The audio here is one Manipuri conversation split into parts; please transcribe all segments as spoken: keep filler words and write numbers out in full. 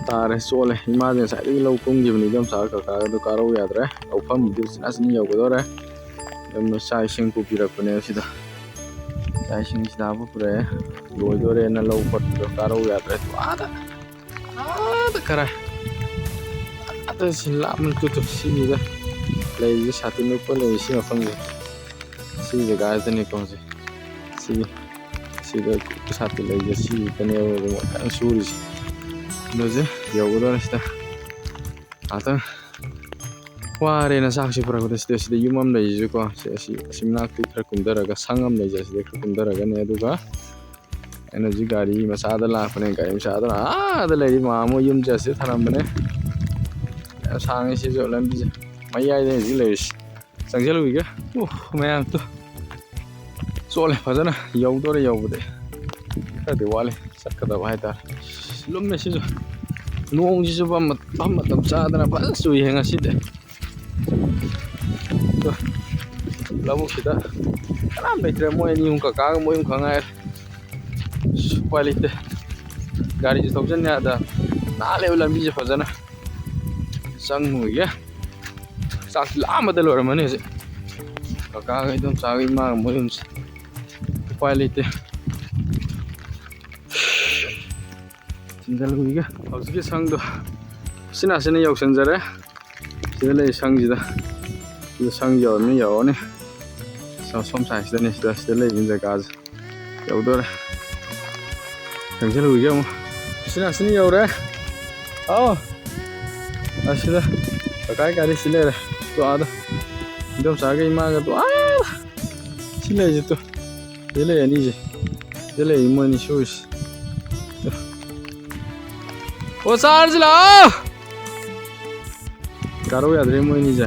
ꯇꯥꯔꯦ, ꯆꯣꯠꯂꯦ꯫ ꯏꯃꯥꯁꯦ ꯉꯁꯥꯏꯗꯒꯤ ꯂꯧ ꯀꯨꯝꯈꯤꯕꯅꯤ, ꯏꯗꯣꯝꯆꯥꯒ ꯀꯀꯥꯒꯗꯣ ꯀꯥꯔꯧ ꯌꯥꯗ꯭ꯔꯦ꯫ ꯂꯧꯐꯝꯕꯨꯗꯤ ꯎꯆꯤꯟ ꯅꯥꯆꯤꯟꯅ ꯌꯧꯒꯗꯧꯔꯦ꯫ ꯑꯗꯨꯝ ꯆꯥꯛ ꯏꯁꯤꯡ ꯄꯨꯕꯤꯔꯛꯄꯅꯦ ꯁꯤꯗ꯫ ꯆꯥꯛ ꯏꯁꯤꯡ ꯁꯤꯗ ꯍꯥꯞꯄ ꯄꯨꯔꯛꯑꯦ꯫ ꯂꯣꯏꯗꯣꯔꯦꯅ ꯂꯧ ꯈꯣꯠꯄꯗꯣ ꯀꯥꯔꯧ ꯌꯥꯗ꯭ꯔꯦ꯫ ꯑꯥꯗ, ꯑꯥꯗ ꯈꯔ, ꯑꯥꯗ ꯁꯤ ꯂꯥꯞꯅ ꯇꯨ, ꯇꯨ, ꯁꯤꯒꯤꯗ ꯂꯩꯔꯤꯁꯦ, ꯁꯥꯇꯤꯟ ꯎꯞꯄ ꯂꯩꯔꯤ ꯁꯤ ꯃꯐꯝꯁꯦ꯫ ꯁꯤ ꯖꯒꯥꯁꯤꯗꯅꯤꯀꯣ ꯍꯧꯖꯤꯛ꯫ ꯁꯤꯒꯤ, ꯁꯤꯗ ꯁꯥꯇꯤꯟ ꯂꯩꯁꯦ, ꯁꯤꯁꯤꯗꯅꯦꯕ ꯍꯧꯖꯤꯛ ꯃꯣꯏ ꯀꯟꯅ ꯁꯨꯔꯤꯁꯦ꯫ ꯑꯗꯨꯁꯦ ꯌꯧꯒꯗꯧꯔꯦ ꯁꯤꯗ꯫ ꯉꯥꯛꯇꯪ ꯋꯥꯔꯦꯅ ꯆꯥꯛꯁꯦ ꯄꯨꯔꯛꯄꯗ ꯁꯤꯗ, ꯁꯤꯗ ꯌꯨꯝ ꯑꯃ ꯂꯩꯁꯤꯁꯨꯀꯣ꯫ ꯁꯤ, ꯑꯁꯤ, ꯑꯁꯤ ꯃꯅꯥꯛꯇꯤ ꯈꯔ ꯀꯨꯝꯊꯔꯒ, ꯁꯪ ꯑꯃ ꯂꯩꯁꯦ, ꯁꯤꯗ ꯈꯔ ꯀꯨꯝꯊꯔꯒꯅꯦ꯫ ꯑꯗꯨꯒ ꯑꯩꯅ ꯍꯧꯖꯤꯛ ꯒꯥꯔꯤ ꯃꯆꯥꯗ ꯂꯥꯛꯄꯅꯦ꯫ ꯒꯥꯔꯤ ꯃꯆꯥꯗꯨꯅ ꯑꯥꯗ ꯂꯩꯔꯤ ꯃꯥꯝꯃ ꯍꯣꯏ ꯌꯨꯝꯁꯦ ꯑꯁꯤꯗ ꯊꯅꯝꯕꯅꯦ꯫ ꯌꯥꯝ ꯁꯥꯡꯉꯤ ꯁꯤꯁꯨ ꯂꯝꯕꯤꯁꯦ꯫ ꯃꯌꯥꯏꯗ ꯍꯧꯖꯤꯛ ꯂꯩꯔꯤꯁꯤ꯫ ꯆꯪꯁꯤꯜꯂꯨꯈꯤꯒꯦ꯫ ꯎ, ꯃꯌꯥꯝ ꯇꯨ ꯆꯣꯠꯂꯦ ꯐꯖꯅ꯫ ꯌꯧꯗꯣꯔꯦ ꯌꯧꯕꯗꯤ꯫ ꯈꯔꯗꯤ ꯋꯥꯠꯂꯤ ꯆꯠꯀꯗꯕ ꯍꯥꯏꯇꯥꯔꯦ꯫ ꯂꯨꯝꯃꯦ ꯁꯤꯁꯨ꯫ ꯅꯣꯡꯁꯤꯁꯨ ꯃꯇꯝ, ꯃꯇꯝ ꯆꯥꯗꯅ ꯐꯖꯅ ꯆꯨꯏꯍꯦ ꯉꯁꯤꯗꯤ꯫ ꯇꯨ, ꯂꯧꯕꯨꯛꯁꯤꯗ ꯀꯅꯥꯝ ꯂꯩꯇ꯭ꯔꯦ꯫ ꯃꯣꯏ ꯑꯅꯤ ꯑꯍꯨꯝ, ꯀꯀꯥꯒ ꯃꯣꯏ ꯑꯍꯨꯝ ꯈꯛ ꯉꯥꯏꯔꯦ꯫ ꯑꯁ, ꯎꯄꯥꯏ ꯂꯩꯇꯦ꯫ ꯒꯥꯔꯤꯁꯨ ꯊꯧꯖꯤꯟ ꯌꯥꯗ꯫ ꯅꯥꯜꯂꯦꯕ ꯂꯝꯕꯤꯁꯦ ꯐꯖꯅ꯫ ꯆꯪꯉꯨꯒꯦ꯫ ꯆꯥꯛꯁꯤ ꯂꯥꯝꯕꯗ ꯂꯣꯏꯔꯝꯃꯅꯤ ꯍꯧꯖꯤꯛ꯫ ꯀꯀꯥꯒ ꯏꯗꯣꯝꯆꯥꯒ ꯏꯃꯥꯒ ꯃꯣꯏ ꯑꯍꯨꯝꯁꯦ꯫ ꯎꯄꯥꯏ ꯂꯩꯇꯦ꯫ ꯊꯤꯟꯖꯜꯂꯨꯈꯤꯒꯦ꯫ ꯍꯧꯖꯤꯛꯀꯤ ꯁꯪꯗꯣ ꯁꯤꯅ, ꯁꯤꯅ ꯌꯧꯁꯟꯖꯔꯦ꯫ ꯁꯤꯗ ꯂꯩ ꯁꯪꯁꯤꯗ꯫ ꯁꯤꯗ ꯁꯪ ꯌꯧꯔꯅꯤ, ꯌꯧꯔꯅꯤ꯫ ꯁꯣ-, ꯁꯣꯝ ꯁꯥꯏꯠꯁꯤꯗꯅꯦ, ꯁꯤꯗ, ꯁꯤꯗ ꯂꯩꯕ ꯖꯒꯥꯁꯦ꯫ ꯌꯧꯗꯣꯔꯦ꯫ ꯆꯪꯁꯤꯜꯂꯨꯈꯤꯒꯦ ꯑꯃꯨꯛ꯫ ꯁꯤꯅ, ꯁꯤꯅ ꯌꯧꯔꯦ꯫ ꯑꯥꯎ꯫ ꯑꯁꯤꯗ ꯀꯀꯥꯒꯤ ꯒꯥꯔꯤ ꯁꯤ ꯂꯩꯔꯦ꯫ ꯇꯣ ꯑꯥꯗ꯫ ꯏꯗꯣꯝꯆꯥꯒ ꯏꯃꯥꯒ ꯇꯣ ꯑꯥ꯫ ꯁꯤ ꯂꯩꯔꯤꯁꯦ ꯇꯨ꯫ ꯁꯤꯗ ꯂꯩ ꯑꯅꯤꯁꯦ꯫ ꯁꯤꯗ ꯂꯩ ꯃꯣꯏ ꯑꯅꯤ ꯁꯨꯔꯤꯁꯦ꯫ ꯇꯨ꯫ ꯑꯣ, ꯆꯥꯔꯁꯤ ꯂꯥꯛꯑꯣ꯫ ꯀꯥꯔꯧ ꯌꯥꯗ꯭ꯔꯦ ꯃꯣꯏ ꯑꯅꯤꯁꯦ꯫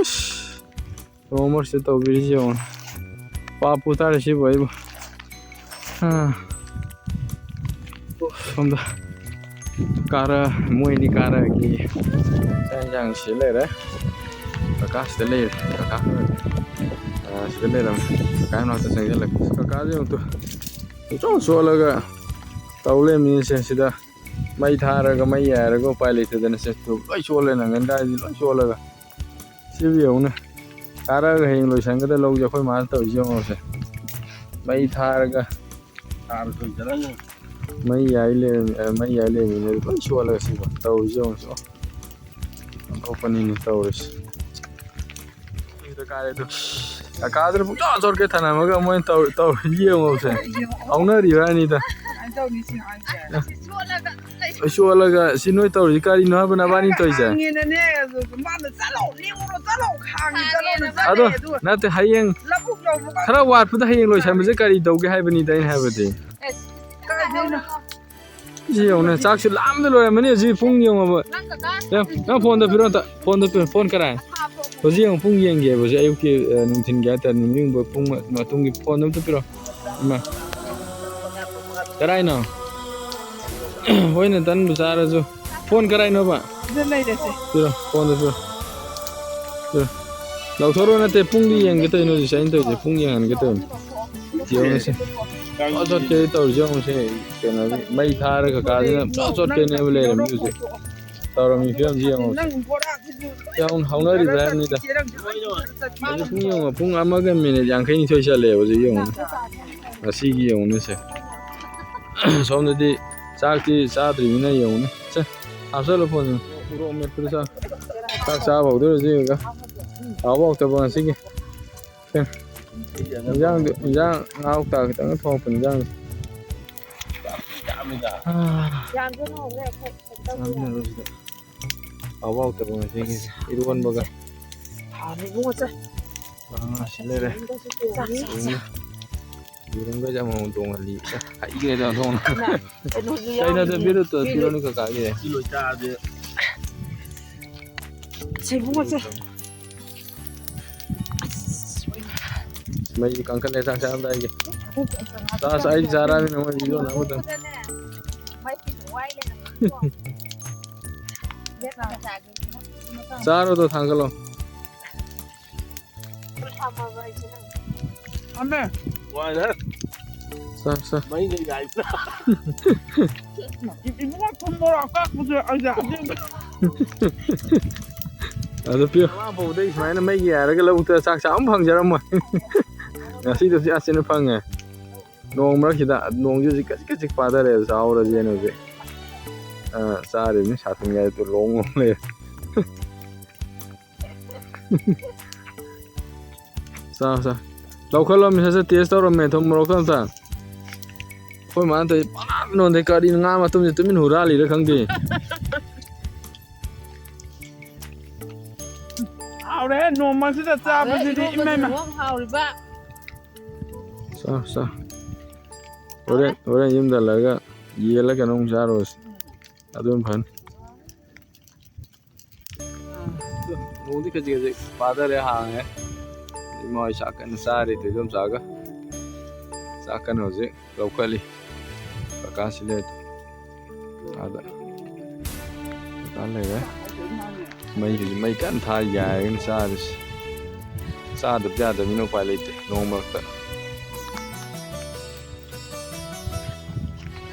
ꯏꯁ꯫ ꯇꯣꯃꯔꯁꯦ ꯇꯧꯕꯤꯔꯤꯁꯤ ꯌꯦꯡꯉꯣ꯫ ꯄꯥꯞꯄꯨ ꯇꯥꯔꯦ ꯁꯤꯕꯨ ꯑꯩꯕꯨ꯫ ꯑꯥ꯫ ꯑꯣ, ꯁꯣꯝꯗ ꯀꯥꯔ-, ꯃꯣꯏ ꯑꯅꯤ ꯀꯥꯔꯛꯑꯒꯦ꯫ ꯆꯥꯛ ꯌꯦꯟꯁꯥꯡ ꯁꯤ ꯂꯩꯔꯦ꯫ ꯀꯀꯥ ꯁꯤꯗ ꯂꯩꯔꯦ꯫ ꯀꯀꯥ, ꯑꯥ, ꯁꯤꯗ ꯂꯩꯔꯝꯃꯦ꯫ ꯀꯀꯥ ꯃꯅꯥꯛꯇ ꯆꯪꯁꯤꯜꯂꯒꯦ꯫ ꯀꯀꯥꯁꯦ ꯑꯃꯨꯛꯇ ꯄꯨꯡꯆꯣꯠ ꯆꯣꯠꯂꯒ ꯇꯧ ꯂꯩꯔꯝꯃꯤꯁꯦ ꯁꯤꯗ꯫ ꯃꯩ ꯊꯥꯔꯒ, ꯃꯩ ꯌꯥꯏꯔꯒ ꯎꯄꯥꯏ ꯂꯩꯇꯗꯅ ꯁꯦ, ꯂꯣꯏ ꯆꯣꯠꯂꯦ, ꯅꯪꯒꯟꯗꯥꯏꯁꯤ ꯂꯣꯏ ꯆꯣꯠꯂꯒ꯫ ꯁꯤꯕꯨ ꯌꯦꯡꯉꯨꯅꯦ꯫ ꯀꯥꯔꯛꯑꯒ ꯍꯌꯦꯡ ꯂꯣꯏꯁꯟꯒꯗ ꯂꯧꯁꯦ ꯑꯩꯈꯣꯏ ꯃꯥꯅ ꯇꯧꯔꯤꯁꯦ ꯌꯦꯡꯉꯣꯁꯦ꯫ ꯃꯩ ꯊꯥꯔꯒ꯫ ꯃꯩ ꯌꯥꯏ ꯂꯩꯔꯝꯃꯤ-, ꯑ, ꯃꯩ ꯌꯥꯏ ꯂꯩꯔꯝꯃꯤꯅꯦ꯫ ꯂꯣꯏ ꯆꯣꯠꯂꯒ ꯁꯤꯕꯣ꯫ ꯇꯧꯔꯤꯁꯦ ꯌꯦꯡꯉꯨꯁꯦ꯫ ꯑꯣ꯫ ꯑꯣꯟꯊꯣꯛꯄꯅꯤꯅꯦ ꯇꯧꯔꯤꯁꯦ꯫ ꯀꯥꯀꯥꯗꯨꯅ ꯄꯨꯡꯆꯣꯠ ꯆꯣꯠꯀꯦ ꯊꯅꯝꯃꯒ ꯃꯣꯏꯅ ꯇꯧ-, ꯇꯧꯔꯤ ꯌꯦꯡꯉꯣꯁꯦ꯫ ꯍꯧꯅꯔꯤꯕ ꯑꯅꯤꯗ꯫ ꯆꯣꯠꯂꯒ ꯁꯤ ꯅꯣꯏ ꯇꯧꯔꯤꯁꯤ ꯀꯔꯤꯅꯣ ꯍꯥꯏꯕ ꯅꯕꯥꯅꯤ ꯇꯧꯔꯤꯁꯦ? ꯈꯥꯡꯉꯦꯅꯅꯦ, ꯑꯗꯨ ꯃꯥꯅ "ꯆꯠꯂꯣ, ꯂꯦꯡꯉꯨꯔꯣ, ꯆꯠꯂꯣ, ꯈꯥꯡꯉꯦ, ꯆꯠꯂꯣꯅ ꯆꯠꯂꯦ꯫ ꯑꯗꯣ ꯑꯗꯨꯒ ꯅꯠꯇꯦ, ꯍꯌꯦꯡ ꯂꯧꯕꯨꯛ ꯌꯧꯕꯒ ꯈꯔ ꯋꯥꯠꯄꯗ ꯍꯌꯦꯡ ꯂꯣꯏꯁꯟꯕꯁꯦ ꯀꯔꯤ ꯇꯧꯒꯦ ꯍꯥꯏꯕꯅꯤꯗ ꯑꯩꯅ ꯍꯥꯏꯕꯗꯤ꯫ ꯑꯦꯁ, ꯀꯥꯏꯗꯩꯅꯣ? ꯁꯤ ꯌꯦꯡꯉꯨꯅꯦ, ꯆꯥꯛꯁꯨ ꯂꯥꯝꯗ ꯂꯣꯏꯔꯝꯃꯅꯤ ꯍꯧꯖꯤꯛ ꯄꯨꯡ ꯌꯦꯡꯉꯣꯕ꯫ ꯅꯪ ꯀꯀꯥ ꯌꯥ, ꯅꯪ ꯐꯣꯟꯗ ꯄꯤꯔꯣ ꯑꯝꯇ, ꯐꯣꯟꯗ ꯄꯤꯔꯣ, ꯐꯣꯟ ꯀꯔꯥꯏ? ꯍꯧꯖꯤꯛ ꯌꯦꯡꯉꯨ, ꯄꯨꯡ ꯌꯦꯡꯒꯦꯕ ꯍꯧꯖꯤꯛ ꯑꯌꯨꯛꯀꯤ, ꯑ, ꯅꯨꯡꯊꯤꯟꯒꯤ ꯍꯥꯏꯇꯥꯔꯦ, ꯅꯨꯃꯤꯠ ꯌꯨꯡꯕ ꯄꯨꯡ ꯃ-, ꯃꯇꯨꯡꯒꯤ ꯐꯣꯟꯗꯣ ꯑꯝꯇ ꯄꯤꯔꯣ꯫ ꯏꯃꯥ꯫ ꯀꯔꯥꯏꯅꯣ? ꯍꯣꯏꯅꯦ, ꯇꯟꯕꯨ ꯆꯥꯔꯁꯨ꯫ ꯐꯣꯟ ꯀꯔꯥꯏꯅꯣꯕ? ꯁꯤꯗ ꯂꯩꯔꯦꯁꯦ꯫ ꯄꯤꯔꯣ, ꯐꯣꯟꯗꯣ ꯄꯤꯔꯣ꯫ ꯄꯤꯔꯣ꯫ ꯂꯧꯊꯣꯔꯛꯑꯣ, ꯅꯠꯇꯦ, ꯄꯨꯡꯗꯤ ꯌꯦꯡꯒꯦ ꯇꯧꯔꯤꯅꯦ ꯍꯧꯖꯤꯛꯁꯦ, ꯑꯩꯅ ꯇꯧꯔꯤꯁꯦ, ꯄꯨꯡ ꯌꯦꯡꯍꯟꯒꯦ ꯇꯧꯔꯤꯅꯦ꯫ ꯌꯦꯡꯉꯨꯁꯦ꯫ ꯆꯣꯠ ꯆꯣꯠꯀꯦ ꯇꯧꯔꯤꯁꯦ ꯌꯦꯡꯉꯨꯁꯦ꯫ ꯀꯩꯅꯣꯁꯦ, ꯃꯩ ꯊꯥꯔꯒ ꯀꯥꯁꯤꯅ ꯆꯣꯠ ꯆꯣꯠꯀꯦꯅꯦꯕ ꯂꯩꯔꯝꯃꯤ ꯍꯧꯖꯤꯛ꯫ ꯇꯧꯔꯝꯃꯤ ꯐꯤꯕꯝꯁꯤ ꯌꯦꯡꯉꯨꯁꯦ꯫ ꯅꯪ ꯕꯣꯔꯥꯁꯤꯁꯨ ꯌꯥꯝ ꯍꯧꯅꯔꯤꯕ꯭ꯔꯥ ꯍꯥꯏꯕꯅꯤꯗ꯫ ꯆꯦꯔꯪꯁꯦ ꯂꯣꯏ ꯄꯨꯊꯔ ꯆꯠꯈꯤꯅꯤ꯫ ꯍꯧꯖꯤꯛ ꯄꯨꯡ ꯌꯦꯡꯉꯣ, ꯄꯨꯡ ꯑꯃꯒ ꯃꯤꯅꯤꯠ ꯌꯥꯡꯈꯩꯅꯤꯊꯣꯏ ꯆꯠꯂꯦꯕ ꯍꯧꯖꯤꯛ ꯌꯦꯡꯉꯣ꯫ ꯉꯁꯤꯒꯤ ꯌꯦꯡꯉꯨꯅꯦꯁꯦ꯫ ꯁꯣꯝꯗꯗꯤ ꯆꯥꯛꯇꯤ ꯆꯥꯗ꯭ꯔꯤꯕꯅꯤꯅ ꯌꯦꯡꯉꯨꯅꯦ꯫ ꯁꯦ, ꯍꯥꯞꯆꯜꯂꯣ ꯐꯣꯟꯁꯦ꯫ ꯎꯔꯣꯛ ꯃꯦꯠꯄꯗ ꯆꯥ-, ꯆꯥꯛ ꯆꯥꯕ ꯍꯧꯗꯣꯏꯔꯣ ꯁꯤ ꯍꯧꯖꯤꯛ? ꯍꯥꯎꯕ ꯍꯥꯎꯇꯕ ꯉꯁꯤꯒꯤ꯫ ꯁꯦ, ꯏꯟꯖꯥꯡꯗꯨ, ꯏꯟꯖꯥꯡ ꯉꯥ ꯀꯧꯇꯥ ꯈꯤꯇꯪ ꯊꯣꯡꯉꯛꯄꯅꯤ ꯏꯟꯖꯥꯡꯁꯦ꯫ ꯑꯥ꯫ ꯌꯥꯝꯁꯨ ꯍꯥꯎꯋꯦ, ꯑꯩꯈꯣꯏ ꯀꯩꯅꯣ ꯇꯧꯕ ꯌꯥꯏ꯫ ꯆꯥꯃꯤꯟꯅꯔꯣ ꯁꯤꯗ꯫ ꯍꯥꯎꯕ ꯍꯥꯎꯇꯕ ꯉꯁꯤꯒꯤ ꯏꯔꯣꯟꯕꯒ꯫ ꯍꯥꯎꯔꯦ ꯏꯕꯨꯡꯉꯣ, ꯆꯥ꯫ ꯑꯥ, ꯁꯤ ꯂꯩꯔꯦ꯫ ꯆꯥ, ꯆꯥ, ꯆꯥ꯫ ꯌꯦꯔꯨꯝꯒꯁꯦ ꯑꯃꯃꯝ ꯇꯣꯡꯍꯜꯂꯤ꯫ ꯍꯩꯈ꯭ꯔꯦꯗ ꯑꯣꯟꯊꯣꯛꯅ꯫ ꯀꯩꯅꯣꯁꯨ ꯀꯩꯅꯣꯗ ꯌꯥꯎꯔꯤ꯫ ꯕꯤꯔꯨꯠꯇꯣ ꯄꯤꯔꯨꯅꯨ ꯀꯀꯥꯒꯤ꯫ ꯁꯤ ꯂꯣꯏꯇꯥꯔꯗꯤ꯫ ꯁꯦ ꯏꯕꯨꯡꯉꯣ ꯆꯦ꯫ ꯃꯩ ꯀꯟꯈꯠꯂꯦ ꯆꯥꯛ ꯆꯥꯔꯝꯗꯥꯏꯒꯤ꯫ ꯆꯥ-, ꯆꯥ-, ꯑꯩ ꯆꯥꯔꯛꯑꯃꯤꯅ ꯃꯣꯏ ꯚꯤꯗꯤꯑꯣ ꯅꯝꯕꯗ꯫ ꯆꯥꯔꯣꯗꯣ ꯊꯥꯡꯒꯠꯂꯣ꯫ ꯊꯝꯃꯦ꯫ ꯋꯥꯏꯗ꯫ ꯆꯥ, ꯆꯥ꯫ ꯃꯩꯒ ꯌꯥꯏ꯫ ꯏꯕꯨꯡꯉꯣ ꯊꯨꯝ ꯃꯣꯔꯣꯛ ꯑꯀꯥꯞꯄꯁꯦ ꯑꯩꯁꯦ ꯑꯁꯦꯡꯕ ꯑꯗꯨ ꯄꯤꯌꯨ꯫ ꯃꯃꯥ ꯐꯧꯗꯩ ꯁꯨꯃꯥꯏꯅ ꯃꯩꯒꯤ ꯍꯥꯏꯔꯒ ꯂꯧꯕꯨꯛꯇ ꯆꯥꯛ ꯆꯥꯕ ꯑꯃ ꯐꯪꯖꯔꯝꯃꯣꯏ꯫ ꯉꯁꯤꯗꯤ ꯍꯧꯖꯤꯛ ꯑꯁꯤꯅ ꯐꯪꯉꯦ꯫ ꯅꯣꯡ ꯃꯔꯛꯁꯤꯗ ꯅꯣꯡꯁꯤ ꯍꯧꯖꯤꯛ ꯈꯖꯤꯛ ꯈꯖꯤꯛ ꯄꯥꯊꯔꯛꯑꯦ, ꯆꯥꯍꯧꯔꯁꯦꯅ ꯍꯧꯖꯤꯛ꯫ ꯑ, ꯆꯥꯔꯤꯕꯅꯤ ꯁꯥꯇꯤꯟ ꯒꯥꯏꯗꯨ ꯂꯣꯡ ꯂꯣꯡ ꯂꯩꯔꯦ꯫ ꯆꯥ, ꯆꯥ꯫ ꯂꯧꯈꯠꯂꯝꯃꯤ ꯁꯠ ꯁꯠ ꯇꯦꯁ ꯇꯧꯔꯝꯃꯦ ꯊꯨꯝ ꯃꯣꯔꯣꯛꯇꯣ ꯑꯝꯇ꯫ ꯑꯩꯈꯣꯏ ꯃꯥꯅ ꯇꯧꯔꯤ ꯄꯥꯛ ꯅꯣꯟꯗꯩ ꯀꯔꯤꯅꯣ ꯉꯥ ꯃꯇꯨꯝꯁꯦ ꯇꯨꯃꯤꯟ ꯍꯨꯔꯥꯜꯂꯤꯔ ꯈꯪꯗꯦ꯫ ꯍꯥꯎꯔꯦ ꯅꯣꯡꯃꯁꯤꯗ ꯆꯥꯕꯁꯤꯗꯤ ꯏꯃꯩꯃ ꯍꯥꯎꯔꯤꯕ ꯆꯥ, ꯆꯥ꯫ ꯍꯣꯔꯦꯟ, ꯍꯣꯔꯦꯟ ꯌꯨꯝꯗ ꯍꯜꯂꯒ ꯌꯦꯜꯂ ꯀꯩꯅꯣꯝ ꯆꯥꯔꯨꯔꯁꯤ꯫ ꯑꯗꯨꯅ ꯐꯅꯤ꯫ ꯅꯣꯡꯗꯤ ꯈꯖꯤꯛ ꯈꯖꯤꯛ ꯄꯥꯊꯔꯦ, ꯍꯥꯡꯉꯦ꯫ ꯏꯃꯥ ꯍꯣꯏ ꯆꯥꯛ ꯀꯟꯅ ꯆꯥꯔꯤ, ꯇꯣꯏꯗꯣꯝ ꯆꯥꯒ꯫ ꯆꯥꯛ ꯀꯟꯅ ꯍꯧꯖꯤꯛ ꯂꯧꯈꯠꯂꯤ꯫ ꯀꯀꯥꯁꯤ ꯂꯩ꯫ ꯑꯥꯗ꯫ ꯀꯀꯥ ꯂꯩꯔꯦ꯫ ꯃꯩꯁꯤꯁꯨ ꯃꯩ ꯀꯟꯅ ꯊꯥ ꯌꯥꯏꯔꯒꯅ ꯆꯥꯔꯤꯁꯤ꯫ ꯆꯥꯗꯕ ꯌꯥꯗꯕꯅꯤꯅ ꯎꯄꯥꯏ ꯂꯩꯇꯦ ꯅꯣꯡ ꯃꯔꯛꯇ꯫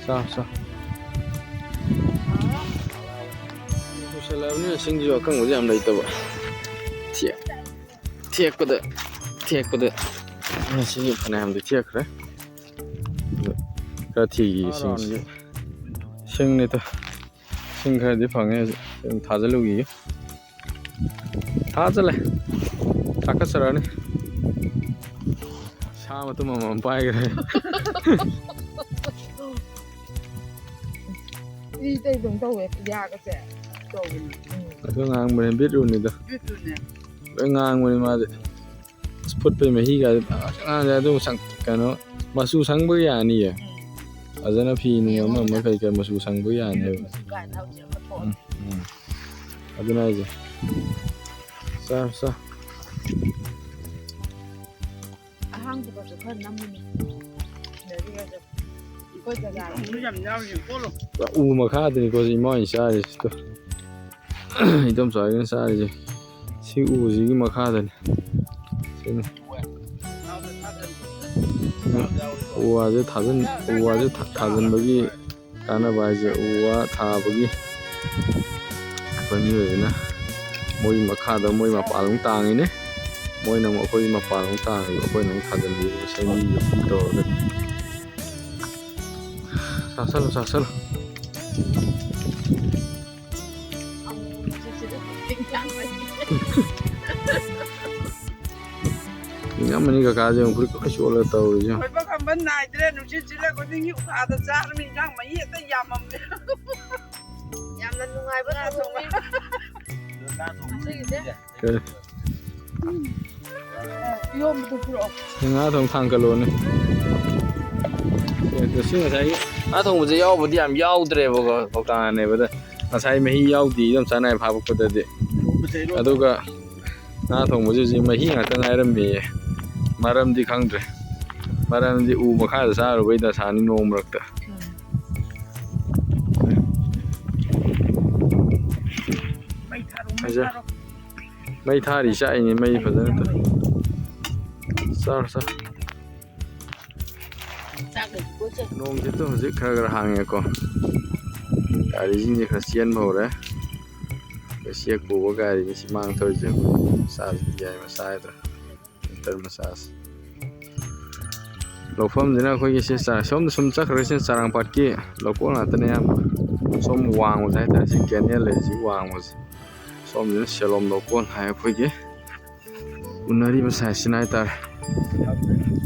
ꯆꯥ, ꯆꯥ꯫ ꯄꯨꯁꯜꯂꯛꯑꯕꯅꯤꯅ ꯁꯤꯡꯁꯤꯁꯨ ꯑꯀꯪꯕꯁꯦ ꯌꯥꯝ ꯂꯩꯇꯕ꯫ ꯊꯦꯛ-, ꯊꯦꯛꯄꯗ, ꯊꯦꯛꯄꯗ ꯉꯁꯤꯒꯤ ꯐꯅꯌꯥꯝꯗꯤ ꯊꯦꯛꯈ꯭ꯔꯦ꯫ ꯑꯗꯣ ꯈꯔ ꯊꯤꯈꯤꯒꯦ ꯁꯤꯡꯁꯦ꯫ ꯁꯤꯡꯅꯤꯗ꯫ ꯁꯤꯡ ꯈꯔꯗꯤ ꯐꯪꯉꯦ ꯍꯧꯖꯤꯛ꯫ ꯁꯤꯡ ꯊꯥꯖꯤꯜꯂꯨꯈꯤꯒꯦ꯫ ꯊꯥꯖꯤꯜꯂꯦ꯫ ꯊꯥꯀꯠꯆꯔꯛꯑꯅꯤ꯫ ꯁꯥ ꯃꯇꯨꯝ ꯑꯃꯃꯝ ꯄꯥꯏꯈ꯭ꯔꯦ꯫ ꯏ ꯇꯩꯗꯧ ꯇꯧꯋꯦ ꯌꯥꯒꯁꯦ꯫ ꯇꯧꯕꯅꯤ꯫ ꯎꯝ꯫ ꯑꯗꯨ ꯉꯥꯡꯕꯅꯦ, ꯕꯤꯠꯔꯨꯠꯅꯤꯗ꯫ ꯕꯤꯠꯔꯨꯠꯅꯦ꯫ ꯂꯣꯏ ꯉꯥꯡꯕꯅꯦ ꯃꯥꯗꯤ꯫ ꯑꯁ, ꯐꯨꯠꯄꯩ ꯃꯍꯤꯒ ꯉꯥꯡꯉꯦ꯫ ꯑꯗꯨ ꯁꯪ-, ꯀꯩꯅꯣ, ꯃꯆꯨ ꯁꯪꯕ ꯌꯥꯅꯤꯌꯦ꯫ ꯎꯝ꯫ ꯐꯖꯅ ꯐꯤ ꯅꯨꯡ ꯑꯃ ꯑꯃ ꯀꯩ ꯀꯩ ꯃꯆꯨ ꯁꯪꯕ ꯌꯥꯅꯦꯕ꯫ ꯀꯥꯏꯅ ꯍꯧꯖꯤꯛ ꯑꯃ ꯊꯣꯛꯑꯦ꯫ ꯎꯝ, ꯎꯝ꯫ ꯑꯗꯨꯅ ꯍꯥꯏꯁꯦ꯫ ꯆꯥ, ꯆꯥ꯫ ꯑꯍꯥꯡꯕꯗꯁꯨ ꯈꯔ ꯅꯝꯃꯨꯅꯦ꯫ ꯁꯤꯅꯔꯤꯒꯁꯦ꯫ ꯑꯩꯈꯣꯏ ꯖꯒꯥꯒꯤ ꯌꯥꯝ ꯌꯥꯎꯔꯤ ꯀꯣꯠꯂꯣ꯫ ꯄꯨꯔꯥ ꯎ ꯃꯈꯥꯗꯅꯤꯀꯣ ꯍꯧꯖꯤꯛ ꯏꯃꯥ ꯍꯣꯏꯅ ꯆꯥꯔꯤꯁꯤꯗꯣ꯫ ꯏꯗꯣꯝꯆꯥ ꯍꯣꯏꯅ ꯆꯥꯔꯤꯁꯦ꯫ ꯁꯤ ꯎꯁꯤꯒꯤ ꯃꯈꯥꯗꯅꯤ꯫ ꯁꯤꯅꯤ꯫ ꯊꯥꯎꯗ ꯊꯥꯗꯔꯤ꯫ ꯎꯝ꯫ ꯌꯥꯎꯔꯤꯀꯣ꯫ ꯎ ꯋꯥꯁꯦ ꯊꯥꯖꯤꯟ ꯎ ꯋꯥꯁꯦ ꯊꯥ- ꯊꯥꯖꯤꯟꯕꯒꯤ ꯀꯥꯟꯅꯕ ꯍꯥꯏꯁꯦ, ꯎ ꯋꯥ ꯊꯥꯕꯒꯤ ꯑꯩꯈꯣꯏ ꯃꯤꯑꯣꯏꯕꯅ ꯃꯣꯏ ꯃꯈꯥꯗ ꯃꯣꯏ ꯃꯄꯥꯟ ꯑꯃꯨꯛ ꯇꯥꯡꯉꯤꯅꯦ꯫ ꯃꯣꯏꯅ ꯑꯃꯨꯛ ꯑꯩꯈꯣꯏꯒꯤ ꯃꯄꯥꯟ ꯑꯃꯨꯛ ꯇꯥꯡꯉꯤꯕ, ꯑꯩꯈꯣꯏꯅ ꯑꯃꯨꯛ ꯊꯥꯖꯤꯟꯕꯤꯕ ꯁꯦꯝꯕꯤꯕ ꯇꯧꯔꯒ꯫ ꯆꯥꯁꯜꯂꯨ, ꯆꯥꯁꯜꯂꯨ꯫ ꯏꯪꯉꯝꯃꯅꯤ ꯀꯀꯥꯁꯦ, ꯑꯃꯨꯛ ꯐꯨꯔꯤꯠ ꯂꯣꯏ ꯆꯣꯠꯂ ꯇꯧꯔꯤꯁꯦ꯫ ꯈꯣꯏꯕ ꯈꯝꯕ ꯅꯥꯏꯗ꯭ꯔꯦ, ꯅꯨꯡꯁꯤꯠ ꯁꯤꯠꯂꯛꯄ ꯈꯨꯗꯤꯡꯒꯤ ꯎꯈꯥꯗ ꯆꯥꯔꯃꯤ, ꯏꯟꯖꯥꯡ ꯃꯍꯤ ꯍꯦꯛꯇ ꯌꯥꯝꯃꯝꯃꯦ꯫ ꯌꯥꯝꯅ ꯅꯨꯡꯉꯥꯏꯕ ꯊꯣꯡꯕ꯫ ꯉꯁꯤꯒꯤꯁꯦ꯫ ꯀꯔꯤ? ꯏꯔꯣꯝꯕꯗꯨ ꯄꯨꯔꯛꯑꯣ꯫ ꯉꯥ ꯊꯣꯡ ꯊꯥꯡꯒꯠꯂꯣꯅꯦ꯫ ꯑꯦ, ꯁꯤ ꯉꯁꯥꯏꯒꯤ ꯉꯥ ꯊꯣꯡꯕꯁꯦ ꯌꯥꯎꯕꯗꯤ ꯌꯥꯝ ꯌꯥꯎꯗ꯭ꯔꯦꯕꯀꯣ, ꯀꯧꯇꯥꯅꯦꯕꯗ꯫ ꯉꯁꯥꯏ ꯃꯍꯤ ꯌꯥꯎꯗꯦ, ꯏꯗꯣꯝꯆꯥ ꯅꯥꯏ ꯐꯥꯕꯛꯄꯗꯗꯤ꯫ ꯑꯗꯨꯒ ꯉꯥ ꯊꯣꯡꯕꯁꯦ ꯍꯧꯖꯤꯛ ꯃꯍꯤ ꯉꯥꯛꯇ ꯉꯥꯏꯔꯝꯃꯦꯌꯦ꯫ ꯃꯔꯝꯗꯤ ꯈꯪꯗ꯭ꯔꯦ꯫ ꯃꯔꯝꯗꯤ ꯎ ꯃꯈꯥꯗ ꯆꯥꯔꯨꯕꯩ ꯗꯁꯥꯅꯤ ꯅꯣꯡ ꯃꯔꯛꯇ꯫ ꯃꯩ ꯊꯥꯔꯣ, ꯃꯩ ꯐꯖ-, ꯊꯥꯔꯣ꯫ ꯃꯩ ꯊꯥꯔꯤ ꯆꯥꯛꯏꯅꯦ, ꯃꯩ ꯐꯖꯅ ꯇꯧ-, ꯆꯥꯔꯣ, ꯆꯥꯔꯣ꯫ ꯆꯥꯛ ꯂꯩꯇꯦꯀꯣ, ꯏꯆꯦ? ꯅꯣꯡꯁꯤꯇ ꯍꯧꯖꯤꯛ ꯈꯔ ꯈꯔ ꯍꯥꯡꯉꯦꯀꯣ꯫ ꯒꯥꯔꯤꯁꯤꯡꯁꯦ ꯈꯔ ꯆꯦꯟꯕ ꯍꯧꯔꯦ꯫ ꯑꯩꯈꯣꯏ ꯆꯦꯛ ꯄꯨꯕ ꯒꯥꯔꯤꯅꯤ ꯁꯤ ꯃꯥꯡ ꯊꯧꯔꯤꯁꯦ꯫ ꯑꯩꯈꯣꯏ ꯃꯆꯥꯁꯤ ꯌꯥꯏ ꯃꯆꯥ ꯍꯥꯏꯗ꯭ꯔꯥ? ꯇꯔ ꯃꯆꯥꯁꯤ꯫ ꯂꯧꯐꯝꯁꯤꯅ ꯑꯩꯈꯣꯏꯒꯤ ꯁꯤ ꯆ-, ꯁꯣꯝꯗ ꯁꯨꯝ ꯆꯠꯈ꯭ꯔꯒ ꯁꯤ ꯆꯔꯥꯡꯄꯥꯠꯀꯤ ꯂꯧꯀꯣꯜ ꯉꯥꯛꯇꯅꯦ ꯑꯌꯥꯝꯕ꯫ ꯁꯣꯝ ꯋꯥꯡꯃꯁꯦ ꯍꯥꯏꯇꯥꯔꯦ, ꯁꯤ ꯀꯦꯅꯦꯜ ꯂꯩꯔꯤꯁꯤ ꯋꯥꯡꯃꯁꯦ꯫ ꯁꯣꯝꯁꯤꯅ ꯁꯦꯂꯣꯝ ꯂꯧꯀꯣꯜ ꯍꯥꯏ ꯑꯩꯈꯣꯏꯒꯤ꯫ ꯎꯅꯔꯤꯕ ꯁꯥꯏꯖꯁꯤꯅ ꯍꯥꯏꯇꯥꯔꯦ꯫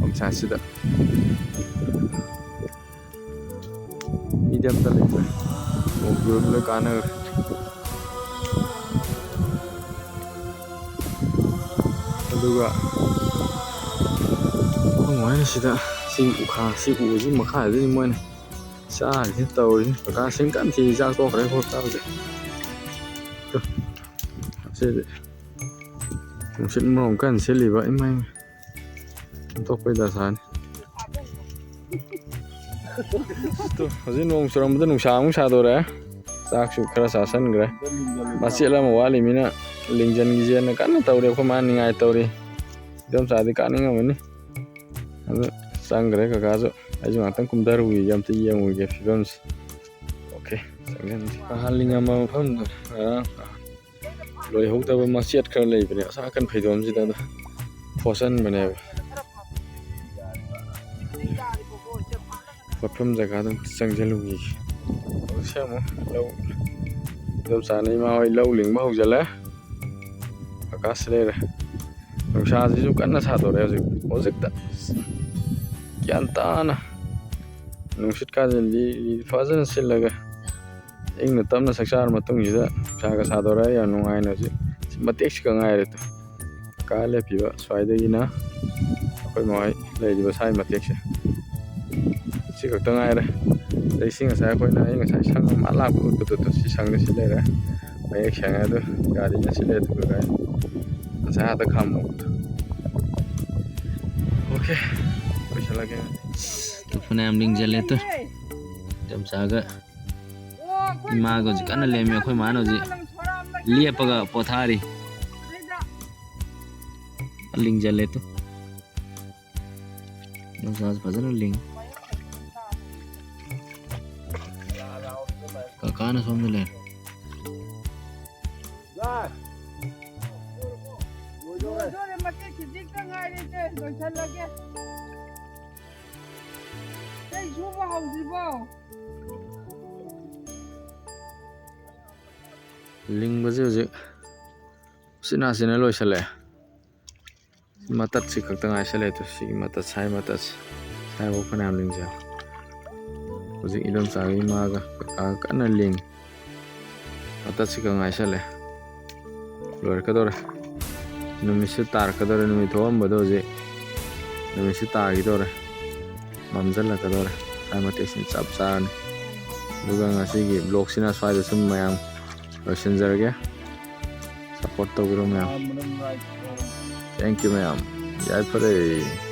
ꯁꯣꯝ ꯁꯥꯏꯖꯁꯤꯗ꯫ ꯃꯤꯗꯤ ꯑꯝꯇ ꯂꯩꯇ꯭ꯔꯦ꯫ ꯅꯣꯡ ꯆꯨꯔꯛꯄꯗ ꯀꯥꯟꯅꯈ꯭ꯔꯦ꯫ ꯑꯗꯨꯒ ꯑꯩꯈꯣꯏ ꯃꯣꯏꯅ ꯁꯤꯗ ꯁꯤ ꯎꯈꯥ-, ꯁꯤ ꯎꯁꯤ ꯃꯈꯥꯗꯅꯤ ꯃꯣꯏꯅ ꯆꯥꯔꯤꯁꯤ ꯇꯧꯔꯤꯁꯤ꯫ ꯀꯀꯥꯁꯤꯡ ꯀꯟꯅ ꯊꯤ ꯆꯥꯛ ꯇꯣꯛꯈ꯭ꯔꯦ ꯈꯣꯠ ꯆꯥꯕꯁꯦ꯫ ꯇꯨ, ꯁꯤꯗꯤ ꯅꯨꯡꯁꯤꯠ ꯃꯔꯣꯝ ꯀꯟꯅ ꯁꯤꯠꯂꯤꯕ, ꯏꯃꯥ, ꯏꯃꯥ꯫ ꯑꯣꯟꯊꯣꯛꯄꯩ ꯗꯁꯥꯅꯤ꯫ ꯇꯨ, ꯍꯧꯖꯤꯛ ꯅꯣꯡ ꯆꯨꯔꯝꯕꯗ ꯅꯨꯡꯁꯥ ꯑꯃꯨꯛ ꯁꯥꯗꯣꯔꯛꯑꯦ꯫ ꯆꯥꯛꯁꯨ ꯈꯔ ꯆꯥꯁꯟꯈ꯭ꯔꯦ꯫ ꯃꯆꯦꯠ ꯑꯃ ꯋꯥꯠꯂꯤꯃꯤꯅ ꯂꯤꯡꯖꯟꯈꯤꯁꯦꯅ ꯀꯟꯅ ꯇꯧꯔꯤ꯫ ꯑꯩꯈꯣꯏ ꯃꯥ ꯅꯤꯡꯉꯥꯏ ꯇꯧꯔꯤ꯫ ꯏꯗꯣꯝꯆꯥꯗꯤ ꯀꯥꯅꯤꯡꯉꯝꯃꯅꯤ꯫ ꯑꯗꯨ ꯆꯪꯈ꯭ꯔꯦ ꯀꯀꯥꯁꯨ꯫ ꯑꯩꯁꯨ ꯉꯥꯛꯇꯪ ꯀꯨꯝꯊꯔꯨꯈꯤꯒꯦ, ꯑꯝꯇ ꯌꯦꯡꯉꯨꯒꯦ ꯐꯤꯕꯝꯁꯦ꯫ ꯑꯣꯀꯦ, ꯆꯪꯁꯤꯟꯁꯤ꯫ ꯅꯍꯥꯟ ꯂꯤꯡꯉꯝꯕ ꯃꯐꯝꯗꯣ ꯉꯔꯥꯡ ꯂꯣꯏꯍꯧꯗꯕ ꯃꯆꯦꯠ ꯈꯔ ꯂꯩꯕꯅꯦ, ꯑꯁꯥ ꯑꯀꯟ ꯐꯩꯗꯣꯝꯁꯤꯗ ꯑꯗꯣ ꯐꯣꯠꯆꯟꯕꯅꯦꯕ꯫ ꯄꯣꯠꯐꯝ ꯖꯒꯥꯗ ꯑꯝꯇ ꯆꯪꯁꯤꯜꯂꯨꯈꯤꯒꯦ꯫ ꯍꯧꯖꯤꯛꯁꯦ ꯑꯃꯨꯛ ꯂꯧ, ꯏꯗꯣꯝꯆꯥꯅ ꯏꯃꯥ ꯍꯣꯏ ꯂꯧ ꯂꯤꯡꯕ ꯍꯧꯖꯤꯜꯂꯦ꯫ ꯀꯀꯥꯁꯤ ꯂꯩꯔꯦ꯫ ꯅꯨꯡꯁꯥꯁꯤꯁꯨ ꯀꯟꯅ ꯁꯥꯗꯣꯔꯛꯑꯦ ꯍꯧꯖꯤꯛ, ꯍꯧꯖꯤꯛꯇ꯫ ꯒ꯭ꯌꯥꯟ ꯇꯥꯅ ꯅꯨꯡꯁꯤꯠꯀꯥꯁꯦ ꯂꯤ-, ꯂꯤ-, ꯐꯖꯅ ꯁꯤꯠꯂꯒ ꯏꯪꯅ ꯇꯞꯅ ꯆꯥꯛꯆꯥꯔ ꯃꯇꯨꯡꯁꯤꯗ ꯅꯨꯡꯁꯥꯒ ꯁꯥꯗꯣꯔꯛꯑꯦ꯫ ꯌꯥꯝ ꯅꯨꯡꯉꯥꯏꯅ ꯍꯧꯖꯤꯛ ꯁꯤ ꯃꯇꯦꯛꯁꯤꯒ ꯉꯥꯏꯔꯦ꯫ ꯀꯥ ꯂꯦꯞꯄꯤꯕ ꯁ꯭ꯋꯥꯏꯗꯒꯤꯅ ꯑꯩꯈꯣꯏ ꯃꯈꯣꯏ ꯂꯩꯔꯤꯕ ꯁ꯭ꯋꯥꯏ ꯃꯇꯦꯛꯁꯦ, ꯁꯤ ꯈꯛꯇ ꯉꯥꯏꯔꯦ꯫ ꯑꯗꯩ ꯁꯤ ꯉꯁꯥꯏ ꯑꯩꯈꯣꯏꯅ, ꯑꯩ ꯉꯁꯥꯏ ꯁꯪ ꯑꯃ ꯂꯥꯞꯄ ꯎꯠꯄꯗꯣ, ꯁꯤ ꯁꯪꯗ ꯁꯤ ꯂꯩꯔꯦ꯫ ꯃꯌꯦꯛ ꯁꯦꯡꯉꯦ꯫ ꯑꯗꯨ ꯒꯥꯔꯤꯅ ꯁꯤ ꯂꯩꯔꯦ, ꯑꯗꯨꯒ ꯉꯁꯥꯏ ꯑꯥꯗ ꯈꯥꯝꯃꯨꯕꯗꯣ꯫ ꯑꯣꯀꯦ, ꯂꯣꯏꯁꯤꯜꯂꯒꯦ꯫ ꯇꯨ ꯐꯅꯌꯥꯝ ꯂꯤꯡꯖꯜꯂꯦ ꯇꯨ꯫ ꯏꯆꯝꯆꯥꯒ ꯏꯃꯥꯒ ꯍꯧꯖꯤꯛ ꯀꯟꯅ ꯂꯦꯝꯃꯤ꯫ ꯑꯩꯈꯣꯏ ꯃꯥꯅ ꯍꯧꯖꯤꯛ ꯂꯦꯞꯄꯒ ꯄꯣꯊꯥꯔꯤ꯫ ꯂꯤꯡꯖꯜꯂꯦ ꯇꯨ꯫ ꯏꯆꯝꯆꯥꯁꯨ ꯐꯖꯅ ꯂꯤꯡ꯫ ꯀꯀꯥꯅ ꯁꯣꯝꯗ ꯂꯩꯔꯦ꯫ ꯂꯣꯏꯗꯣꯔꯦ, ꯃꯇꯦꯛ ꯈꯤꯖꯤꯛꯇ ꯉꯥꯏꯔꯦ, ꯏꯆꯦ, ꯂꯣꯏꯁꯜꯂꯒꯦ꯫ ꯀꯩ ꯁꯨꯕ ꯍꯧꯗ꯭ꯔꯤꯕꯣ? ꯂꯤꯡꯕꯁꯦ ꯍꯧꯖꯤꯛ ꯎꯆꯤꯟ ꯅꯥꯆꯤꯟꯅ ꯂꯣꯏꯁꯜꯂꯛꯑꯦ꯫ ꯃꯇꯠꯁꯤ ꯈꯛꯇ ꯉꯥꯏꯁꯜꯂꯛꯑꯦ꯫ ꯇꯨ, ꯁꯤꯒꯤ ꯃꯇꯠ, ꯁꯥꯏ ꯃꯇꯠꯁꯦ, ꯁꯥꯏꯐꯥꯎ ꯐꯅꯌꯥꯝ ꯂꯤꯡꯖꯔꯦ꯫ ꯍꯧꯖꯤꯛ ꯏꯗꯣꯝꯆꯥꯒ ꯏꯃꯥꯒ ꯀꯀꯥꯒ ꯀꯟꯅ ꯂꯤꯡꯉꯤ꯫ ꯃꯇꯠꯁꯤ ꯈꯛ ꯉꯥꯏꯁꯜꯂꯦ, ꯂꯣꯏꯔꯛꯀꯗꯧꯔꯦ꯫ ꯅꯨꯃꯤꯠꯁꯨ ꯇꯥꯔꯛꯀꯗꯧꯔꯦ꯫ ꯅꯨꯃꯤꯠ ꯊꯣꯛꯑꯝꯕꯗꯣ ꯍꯧꯖꯤꯛ ꯅꯨꯃꯤꯠꯁꯨ ꯇꯥꯈꯤꯗꯧꯔꯦ, ꯃꯝꯁꯤꯜꯂꯛꯀꯗꯧꯔꯦ꯫ ꯁ꯭ꯋꯥꯏ ꯃꯇꯦꯛꯁꯤꯅ ꯆꯞ ꯆꯥꯔꯅꯤ꯫ ꯑꯗꯨꯒ ꯉꯁꯤꯒꯤ vlogꯁꯤꯅ ꯁ꯭ꯋꯥꯏꯗ ꯁꯨꯝ ꯃꯌꯥꯝ ꯂꯣꯏꯁꯤꯟꯖꯔꯒꯦ꯫ Support ꯇꯧꯕꯤꯔꯣ ꯃꯌꯥꯝ꯫ Thank you ꯃꯌꯥꯝ꯫ ꯌꯥꯏꯐꯔꯦ꯫